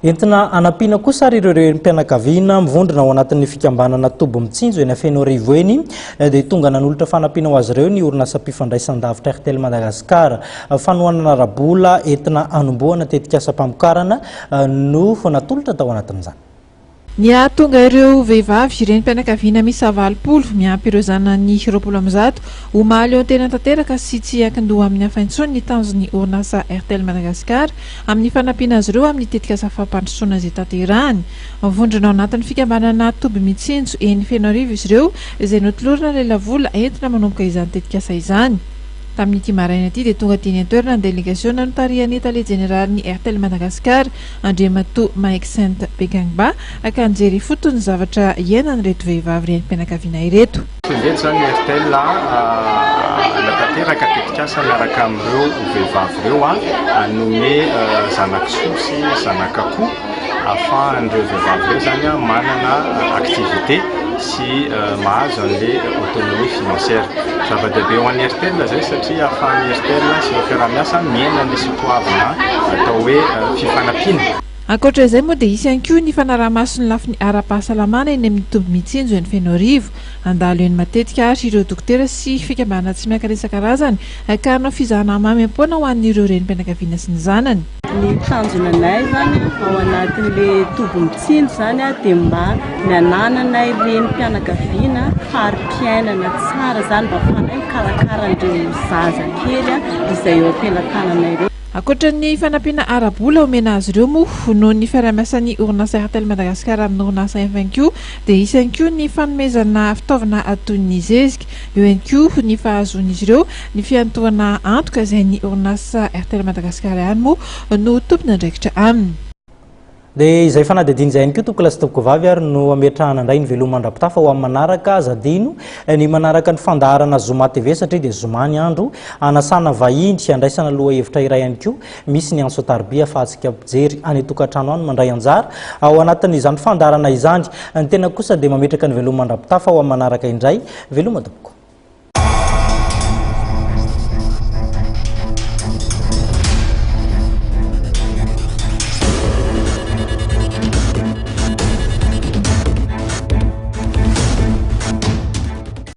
Entina hanampiana kosa ary ireo renim-pianakaviana mivondrona ao anatin'ny fikambanana Toby Mitsinjo eny Fenoarivo eny dia tonga nanolotra fanampiana ho azy ireo ny orinasam-pifandraisandavitra Airtel Madagascar. Fanohanana ara-bola entina hanombohana tetikasam-pamokarana no natolotra tao anatin'izany. Ny hahatonga ireo vehivavy renim-pianakaviana miisa 80 miampy ireo zanany 120 ho mahaleotena tanteraka sy tsy hiankin-doha amin'ny hafa intsony ny tanjon'ny orinasa Airtel Madagascar amin'ny fanampiana azy ireo amin'ny tetikasa fampandrosoana izay tanterahany. Mivondrona ao anatin'ny fikambanana Toby Mitsinjo eny Fenoarivo izy ireo izay notolorana lelavola entina manomboka izany tetikasa izany. Tamin'ity maraina ity dia tonga teny an-toerana ny delegasiona notarihan'ny tale jeneralin'ny Airtel Madagascar, Andriamatoa Maixent Bekangba, ka nijery ifotony ny zavatra iainan'ireto vehivavy renim-pianakaviana ireto. Tonga eto izany ny Airtel hanatanteraka tetikasa miaraka amin'ireo vehivavy ireo hanome zana-kisoa sy zanak'akoho ahafahan'ireo vehivavy ireo izany manana activité sy mahazo an'ilay autonomie financière. Zava-dehibe ho an'ny Airtel izay satria ahafahan'ny Airtel sy ireo fiaraha-miasa miaina an'ilay soatoavina atao hoe fifanampiana. Ankoatra izay moa dia hisy ihany koa ny fanaraha-maso ny lafiny ara-pahasalamana eny amin'ny toby Mitsinjo eny Fenoarivo. Handalo eny matetika ary ireo dokotera sy fikambanana tsy miankina isan-karazany ka hanao fizahana maimaimpoana ho an'ireo renim-pianakaviana sy ny zanany. Ny tanjona anay izany ao anatin'ilay toby mitsinjo izany dia mba ny anananay renim-pianakaviana fari-piainana tsara izany mba ahafahanay mikarakara an'ireo zaza kely izay eo am-pelatananay ireo. Ankoatra ny fanampiana ara-bola omena azy ireo moa noho ny fiaraha-miasan'ny orinasa Airtel Madagascar amin'ny orinasa Invenco dia hisy ihany koa ny fanomezana fitaovana toy ny zezika. Eo ihany koa ny fahazoan'izy ireo ny fiantohana antoka izay ny orinasa Airtel Madagascar ihany moa no tompon'andraikitra aminy. Dia izay fanadihadiana izay ihany koa tompokolahy sy tompokovavy ary no ametrahana indray ny veloma mandra-pitafa ho amin'ny manaraka. Aza adino ny manaraka ny fandaharana Zoma TV satria dia zoma ny andro hanasana vahiny sy handraisana lohahevitra iray ihany koa. Misy ny antso an-tariby ahafahantsika mpijery any an-tokantrano any mandray anjara ao anatin'izany fandaharana izany. Ny tena kosa dia mametraka ny veloma mandra-pitafa ho amin'ny manaraka indray. Veloma tompoko.